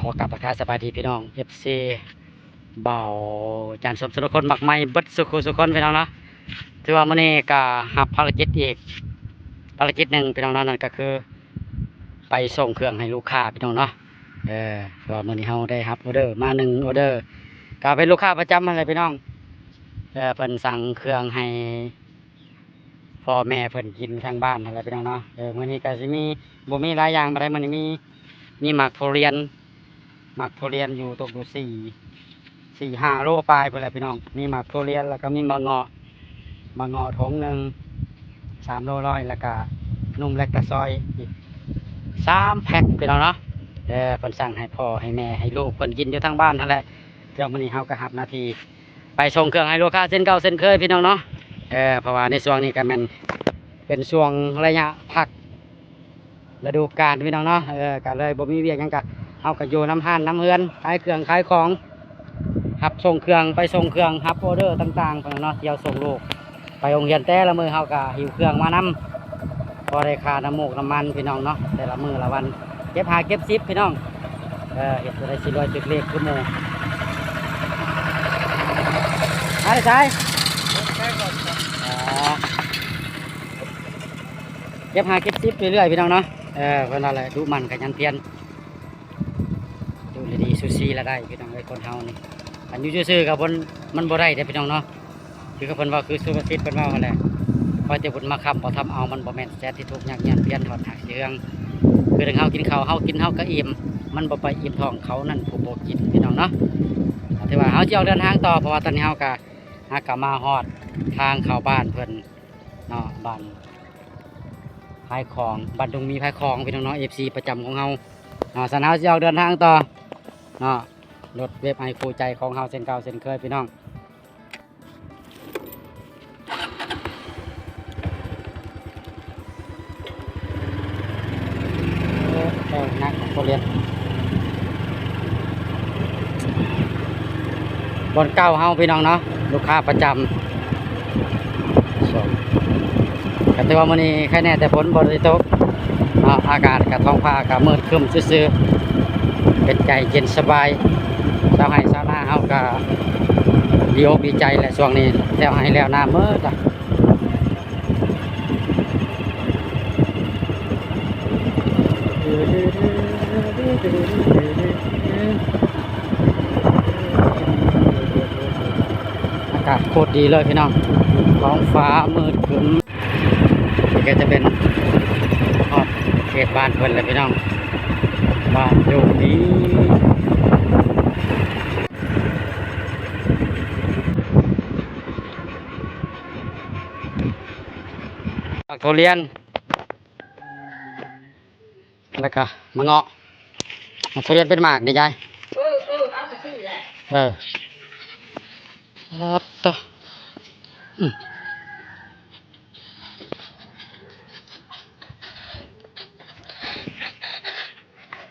ຂໍກາບທັກທາຍສະບາຍດີພີ່ນ້ອງ ເອັຟຊີ ບ່າວຈານສົມ ສຸລະຄົນ ໝາກໄມ້ ເບິດສູ່ຄູ່ສູ່ຄົນພີ່ນ້ອງເນາະ. ຖືວ່າມື້ນີ້ກະຮັບພາລະກິດອີກ ພາລະກິດໜຶ່ງພີ່ນ້ອງເນາະ, ນັ້ນກະຄືໄປສົ່ງເຄື່ອງໃຫ້ລູກຄ້າພີ່ນ້ອງເນາະ. ເອີ ເພາະວ່າມື້ນີ້ເຮົາໄດ້ຮັບອໍເດີມາໜຶ່ງອໍເດີ ກະເປັນລູກຄ້າປະຈຳຫັ້ນແຫຼະພີ່ນ້ອງ. ເອີ ເພິ່ນສັ່ງເຄື່ອງໃຫ້ ພໍ່ແມ່ເພິ່ນກິນທາງບ້ານຫັ້ນແຫຼະພີ່ນ້ອງເນາະ. ເອີ ມື້ນີ້ກະຊິມີ ບໍ່ມີຫຼາຍຢ່າງປານໃດ ມື້ນີ້ມີ ມີໝາກທຸລຽນ ໝາກທຸລຽນຢູ່ ຕົກຢູ່ສີ່ ສີ່ຫ້າໂລປາຍພຸ້ນແຫຼະພີ່ນ້ອງ. ມີໝາກທຸລຽນ ແລ້ວກໍມີໝາກເງາະ ໝາກເງາະຖົງໜຶ່ງ ສາມໂລຮ້ອຍ ແລ້ວກໍນົມແລັກຕາຊອຍອີກສາມແພັກພີ່ນ້ອງເນາະ. ເອີ ເພິ່ນສັ່ງໃຫ້ພໍ່ໃຫ້ແມ່ໃຫ້ລູກເພິ່ນກິນຢູ່ທາງບ້ານຫັ້ນແຫຼະ. ແລ້ວມື້ນີ້ເຮົາກໍຮັບໜ້າທີ່ ໄປສົ່ງເຄື່ອງໃຫ້ລູກຄ້າເຊັ່ນເກົ່າເຊັ່ນເຄີຍພີ່ນ້ອງເນາະ. ເອີ ເພາະວ່າໃນຊ່ວງນີ້ກໍແມ່ນເປັນຊ່ວງໄລຍະພັກລະດູການພີ່ນ້ອງເນາະ. ເອີ ກໍເລີຍບໍ່ມີວຽກຫຍັງ ກໍເຮົາກໍຢູ່ນຳຮ້ານນຳເຮືອນ ຂາຍເຄື່ອງຂາຍຂອງ ຮັບສົ່ງເຄື່ອງ ໄປສົ່ງເຄື່ອງ ຮັບອໍເດີຕ່າງໆ ພີ່ນ້ອງເນາະ. ທ່ຽວສົ່ງລູກໄປໂຮງຮຽນ ແຕ່ລະມື້ເຮົາກໍຫິ້ວເຄື່ອງມານຳ ພໍໄດ້ຄ່ານ້ຳມູກນ້ຳມັນພີ່ນ້ອງເນາະ ແຕ່ລະມື້ລະວັນ ເກັບຫ້າເກັບສິບພີ່ນ້ອງ. ເອີ ເຮັດຈັ່ງໃດຊິລວຍຖືກເລກຄືໝູ່. ມາແຕ່ໃສ? ອໍ ເກັບຫ້າເກັບສິບເລື້ອຍໆ ພີ່ນ້ອງເນາະ. ເອີ ເພິ່ນວ່າແຫຼະ ດຸໝັ່ນຂະຫຍັນພຽນ ຢູ່ດີໆ ຊູຊີລະໄດ້ພີ່ນ້ອງເອີຍ. ຄົນເຮົານີ້ ຄັນຢູ່ຊື່ໆ ກໍບໍ່ ມັນບໍ່ໄດ້ເດ້ພີ່ນ້ອງເນາະ. ຄືເພິ່ນເວົ້າ ຄືສຸພາສິດເພິ່ນເວົ້າຫັ້ນແຫຼະ ຄອຍແຕ່ບຸນມາຄ້ຳບໍ່ທຳເອົາ ມັນບໍ່ແມ່ນແສນທີ່ທຸກຍາກຫຍັນພຽນທອດຫາກຊິເຮືອງ. ຄືເຖິງເຮົາກິນເຂົ້າ ເຮົາກິນເຮົາກໍອີ່ມ ມັນບໍ່ໄປອີ່ມທ້ອງເຂົານັ້ນຜູ້ບໍ່ກິນພີ່ນ້ອງເນາະ. ຖືວ່າເຮົາຊິອອກເດີນທາງຕໍ່ ເພາະວ່າຕອນນີ້ເຮົາກໍຫາກໍມາຮອດທາງເຂົ້າບ້ານເພິ່ນເນາະ ບ້ານພາຍຂອງ ບ້ານດົງມີພາຍຂອງ ພີ່ນ້ອງເນາະ ເອັຟຊີປະຈຳຂອງເຮົາເນາະ. ຊັ້ນເຮົາຊິອອກເດີນທາງຕໍ່ເນາະ ລົດເວັບໄອຄູ່ໃຈຂອງເຮົາເຊັ່ນເກົ່າເຊັ່ນເຄີຍພີ່ນ້ອງ. ເອີ ໜັກ ບໍ່ເລັດ ບ່ອນເກົ່າເຮົາພີ່ນ້ອງເນາະ ລູກຄ້າປະຈຳ. ກໍຖືວ່າມື້ນີ້ໄຄແນ່ແຕ່ຝົນບໍ່ໄດ້ຕົກເນາະ ອາກາດກໍ ທ້ອງຟ້າກໍມືດຄຶ້ມຊື່ໆ ເປັນໃຈເຢັນສະບາຍ. ຊາວໄຮ່ຊາວນາເຮົາກໍດີອົກດີໃຈແຫຼະ ຊ່ວງນີ້ແລ້ວໄຮ່ແລ້ວນາໝົດລະ. ອາກາດໂຄດດີເລີຍພີ່ນ້ອງ ທ້ອງຟ້າມືດຄຶ້ມ. ນີ້ກໍຈະເປັນຮອດເຂດບ້ານເພິ່ນແລ້ວພີ່ນ້ອງ ບ້ານດົງມີ. ໝາກທຸລຽນ ແລ້ວກໍໝາກເງາະ ໝາກທຸລຽນເປັນໝາກນີ້ຍາຍ. ເອີ ເອີ ເອົາໄປຊື້ແຫຼະ ເອີ ອັດຕະ ອືມ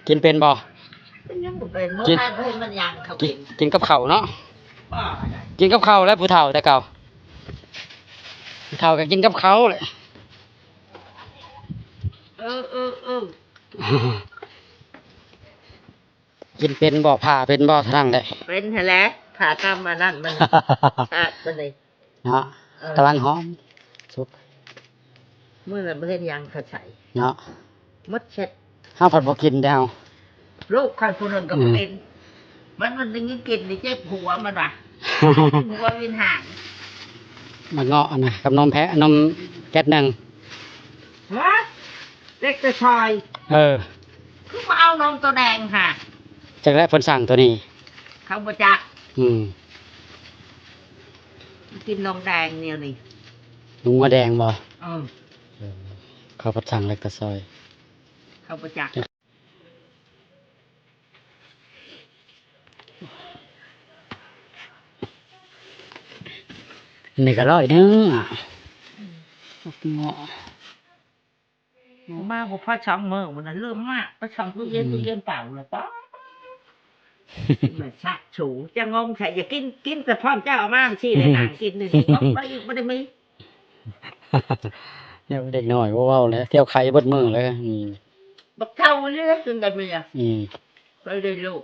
ກິນເປັນບໍ່? ກິນ ກິນ ກິນກັບເຂົ້າເນາະ ກິນກັບເຂົ້າແຫຼະ ຜູ້ເຖົ້າແຕ່ເກົ່າ ຜູ້ເຖົ້າກໍກິນກັບເຂົ້າແຫຼະ. ເອີ ເອີ ເອີ ກິນເປັນບໍ່? ຜ່າເປັນບໍ່? ທາງນັ້ນແຫຼະ ເປັນຫັ້ນແຫຼະ ຜ່າຕາມອັນນັ້ນມັນ ຊາດມັນນີ້ເນາະ. ເອີ ກຳລັງຫອມສຸກ ມື້ນັ້ນບໍ່ເຫັນຫຍັງເຂົາໃສ່ເນາະ ໝົດເຊັດ. ເຮົາພັດບໍ່ກິນແລ້ວ ລູກຂ້ອຍຜູ້ໜຶ່ງກໍ ອືມ ບໍ່ເປັນ ມັນ ມັນໄດ້ຍິນກິ່ນນີ້ເຈັບຫົວ ມັນວ່າ ເຈັບຫົວວິນຫາງ. ໝາກເງາະນະ ກັບນົມແພະ ນົມແກັດໜຶ່ງ ຮະ ເລັກແຕ່ຊອຍ ເອີ ຄືມາເອົານົມໂຕແດງຫາ? ຈັກແຫຼະ ເພິ່ນສັ່ງໂຕນີ້ ເຂົາບໍ່ຈັກ. ອືມ ກິນນົມແດງແນວນີ້ ນົມງົວແດງບໍ່? ເອີ ເອີ ເຂົາພັດສັ່ງເລັກແຕ່ຊອຍ ເຂົາບໍ່ຈັກ. ນີ້ກໍຮ້ອຍໜຶ່ງ ອືມ ເງາະ ມາບໍ່ພໍສອງມື້ພຸ້ນນະ ລືມມາ ໄປສ່ອງຕູ້ເຢັນ ອືມ ຕູ້ເຢັນເປົ່າລະ ປ້າ ມັນຊັກສູ ຈະງົງໃສ່ ຢ່າກິນ ກິນແຕ່ພ້ອມເຈົ້າເອົາມາ ມັນຊິໄດ້ນັ່ງກິນນີ້ ໄປອີກບໍ່ໄດ້ມີ. ແນວເດັກນ້ອຍບໍ່ເວົ້າແລ້ວ ທ່ຽວໄຄເບິດມື້ແລ້ວ. ອືມ ບັກເຖົ້ານີ້ແຫຼະ ຈົນໄດ້ເມຍ. ອືມ ໄປເລີຍລູກ.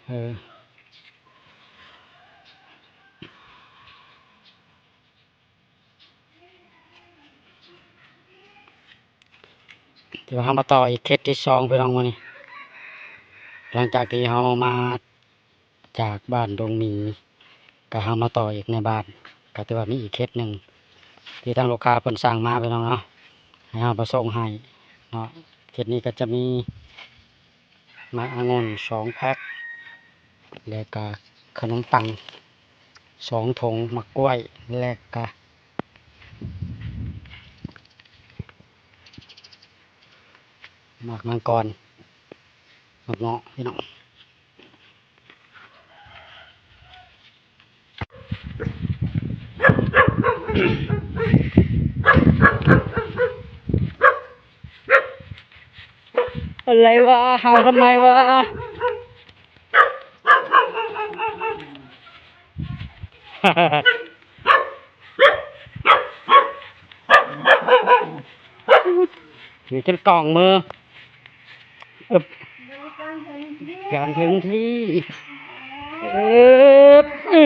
ເອີ ດຽວເຮົາມາຕໍ່ອີກເຂດທີສອງ ພີ່ນ້ອງ ມື້ນີ້ ຫຼັງຈາກທີ່ເຮົາມາຈາກບ້ານດົງໝີ ກໍເຮົາມາຕໍ່ອີກໃນບ້ານ ກໍຖືວ່າມີອີກເຂດໜຶ່ງທີ່ທາງລູກຄ້າເພິ່ນສັ່ງມາ ພີ່ນ້ອງເນາະ ໃຫ້ເຮົາໄປສົ່ງໃຫ້ເນາະ. ເຂດນີ້ກໍຈະມີ ໝາກອະງຸ່ນສອງແພັກ ແລະກະຂະໜົມປັງສອງຖົງ ໝາກກ້ວຍ ແລະກະໝາກມັງກອນ ໝາກເງາະ ພີ່ນ້ອງ. ອະໄລວະ ເຫົ່າທຳໄມວະ? ຢູ່ຈົນກ້ອງມື. ອຶບ ກາງເທິງທີ່ ອຶບ ອື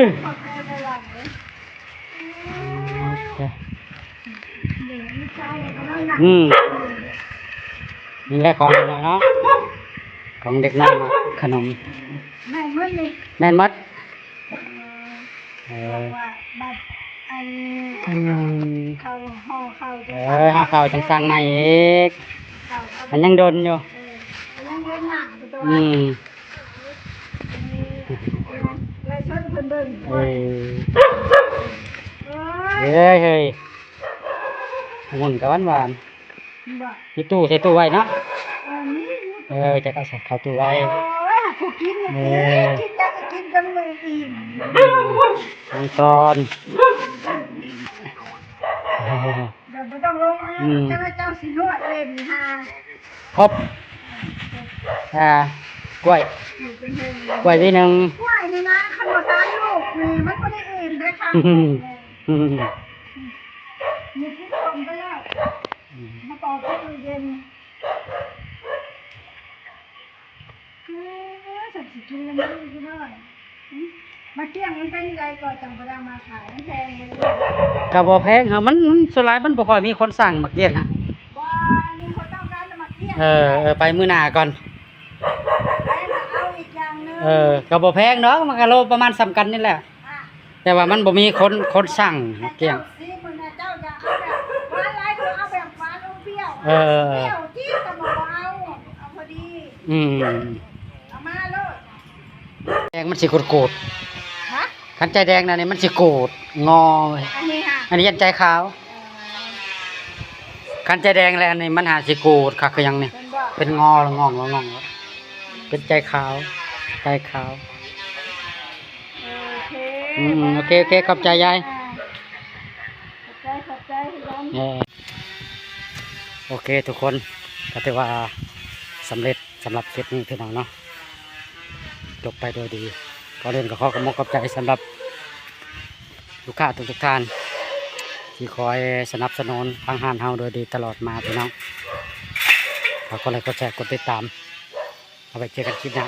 ອືມ ນີ້ແຫຼະຂອງເດັກນ້ອຍເນາະ ຂອງເດັກນ້ອຍເນາະ ຂະໜົມ ແມ່ນໝົດນີ້ ແມ່ນໝົດ. ເອີ ເອີ ບາດ ອັນ ອືມ ເຂົາຫໍ່ເຂົ້າ ເອີ ຫໍ່ເຂົ້າຈັ່ງສັ່ງໃໝ່ອີກ ເຂົ້າ ມັນຍັງດົນຢູ່ ເອີ ມັນຍັງເດີນໜ້າຢູ່ຕົວະ ອືມ ເອີ ໄລຟ໌ສົດເພິ່ນເບິ່ງ ເອີ ເອີຍ ເອີຍ ເຮີ້ຍ ອະງຸ່ນກໍຫວານໆ. ບໍ່ ມີຕູ້ ໃສ່ຕູ້ໄວ້ເນາະ ເອີ ມີຢູ່ ເອີ ຈະເອົາໃສ່ເຂົ້າຕູ້ໄວ້ ໂອ້ຍ ຜູ້ກິນນີ້ ເອີ ກິນ ກິນ ຢາກກິນກັນມື້ອີ່ມ ອືມ ມັງກອນ ແບບບໍ່ຕ້ອງລົງ ອືມ ເຈົ້າ ເຈົ້າຊິນວດເຫຼັ້ນຫາ ຄົບ ອ່າ ກ້ວຍ ຢູ່ເປັນເຮືອນ ກ້ວຍວີໜຶ່ງ ກ້ວຍນີ້ນະ ຄັນບໍ່ສາມລູກນີ້ ມັນບໍ່ໄດ້ອີ່ມເດ້ ອືມ ອືມ ນີ້ກິນຂອງໄປແລ້ວ ອືມ ມາຕໍ່ຕູ້ເຢັນ ເອີ ສັນຊິກິນລະມັນພີ່ນ້ອງ ອືມ ໝາກກ້ຽງມັນເປັນໃດກໍຈັ່ງບໍ່ໄດ້ເອົາມາຂາຍ ມັນແພງເດ້ ກໍບໍ່ແພງ ເຮົາ ມັນ ມັນ ສ່ວນຫຼາຍມັນບໍ່ຄ່ອຍມີຄົນສັ່ງໝາກກ້ຽງ ບໍ່ມີຄົນຕ້ອງການໝາກກ້ຽງ ເອີ ເອີ ໄປມື້ໜ້າກ່ອນ ໄປແລ້ວເອົາອີກຢ່າງໜຶ່ງ ເອີ ກໍບໍ່ແພງດອກ ມັນກໍໂລປະມານສ່ຳກັນນີ້ແຫຼະ ອ່າ ແຕ່ວ່າມັນບໍ່ມີຄົນ ຄົນສັ່ງໝາກກ້ຽງ ເຈົ້າຊິມື້ນະ ເຈົ້າຢ່າເອົາແບບຫວານຫຼາຍ ເອົາແບບຫວານອມປ່ຽວ ເອີ ປ່ຽວຈີດກໍບໍ່ເອົາ ເອົາພໍດີ ອືມ ເອົາມາໂລດ ແດງມັນຊິໂກດໆ ຮະ ຄັນໃຈແດງນະນີ້ມັນຊິໂກດ ງໍ ອັນນີ້ຫະ ອັນນີ້ຢັນໃຈຂາວ ເອີ ຄັນໃຈແດງແລ້ວອັນນີ້ມັນຫາຊິໂກດຄັກຄືຫຍັງນີ້ ເປັນງໍລະງອງລະງອງ ເປັນໃຈຂາວ ໃຈຂາວ. ໂອເຄ ອືມ ໂອເຄ ໂອເຄ ຂອບໃຈຍາຍ ຂອບໃຈ ຂອບໃຈ ເອີ ໂອເຄ ທຸກຄົນ ກໍຖືວ່າສຳເລັດສຳລັບຄລິບນີ້ພີ່ນ້ອງເນາະ ຈົບໄປໂດຍດີ. ກ່ອນອື່ນກໍຂໍຂອບອົກຂອບໃຈສຳລັບລູກຄ້າທຸກໆທ່ານ ທີ່ຄອຍສະໜັບສະໜູນທາງຮ້ານເຮົາໂດຍດີຕະຫຼອດມາພີ່ນ້ອງ ຝາກກົດໄລກ໌ ກົດແຊ ກົດຕິດຕາມ. ເອົາໄວ້ເຈີກັນຄລິບໜ້າ.